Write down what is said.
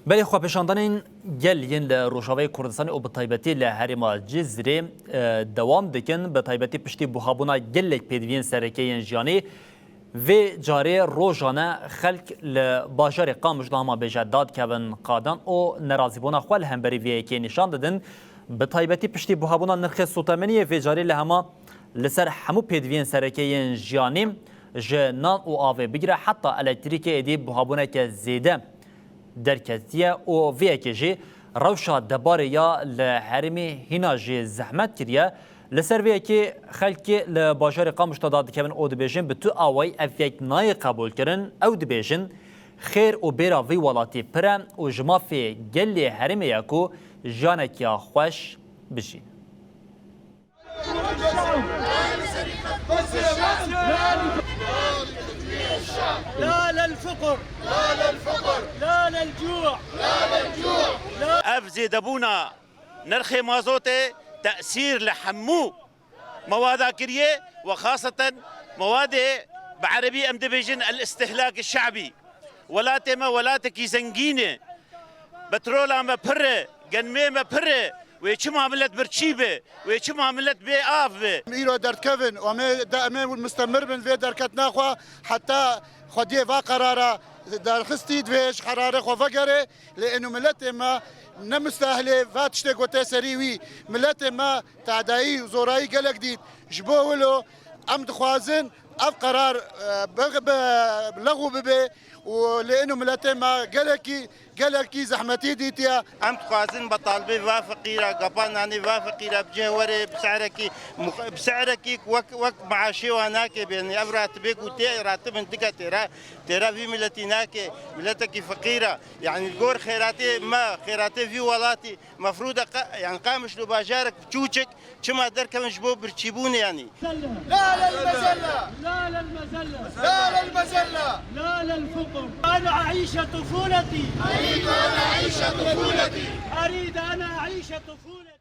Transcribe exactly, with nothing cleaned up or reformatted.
Belê xwepêşandanên gel yên li Rojavayê Kurdistanê û bi taybetî li herêma Cizrê, e, dewam dikin. Bi taybetî piştî buhabûna gelek pêdiviyên sereke yên jiyanê, vê carê rojane xelk li bajarê Qamişlo hema bêje dadikevin qadan û nerazîbûna xwe li hemberî vê yekê nîşan didin. Bi taybetî piştî buhabûna nirxê sotemeniyê vê carê li hema li ser hemû pêdiviyên sereke yên jiyanê, ji nan û avê bigire heta elektrîkê êdî buhabûneke zêde derketiye û vê yekê jî rewşa debarê ya li herêmê hîna jî zehmet kiriye. Li ser vê yekê xelkê li bajarê Qamişlo dadikevin û dibêjin, bi tu awayî ev yek nayê qebûlkirin. Ew dibêjin, xêr û bêra vî welatî pir e û ji mafê gelê herêmê ye ku jiyaneke xweş bijîn. لا للفقر، لا للفقر، لا للجوع، لا للجوع. Ev zêdebûna nirxê mazotê tesîr li hemû mewada kiriye, we xaseten mewadê bi erebî em dibêjin el-istihlak şe'bî. Welatê me welatekî zengîn e. Petrola me pir e, genmê me pir e. Wê çima milet birçî be? Wê çima milet bê av be? Îro derdikevin û em ê de-, em ê mistemir bin vê derketina xwe heta xwediyê va qerara derxistî divê ji qerarê xwe vegere. Lê êno miletê me ne mistehlê va tiştê ku tê serî wî. Miletê me tadayî û zorayî gelek dît. Ji bo wilo em dixwazin ev qerar, e, bi, bi, lexû bibe û lê êno miletê me gelekî, gelekî zehmetî dîtiye. Em dixwazin betalbê va feqîra, gapa nanê va feqîra bi cih were bi sehrekî, mux-, bi sehrekî wek, wek maaşê wan nake bêne. Ev ratibê ku tê, ratibin dike têra, têra vî miletî nake. Miletekî feqîra. Yanî li gor xêratê me, xêratê vî welatî, mefrûd e qe-, yanî Qamişlo bajarek çûçik, çima derkevin ji bo birçîbûnê yanî. لا للمذلة. لا للمذلة. لا للمذلة. لا للفقر. أنا أعيش طفولتي. أريد أن أعيش طفولتي. أريد أن أعيش طفولتي.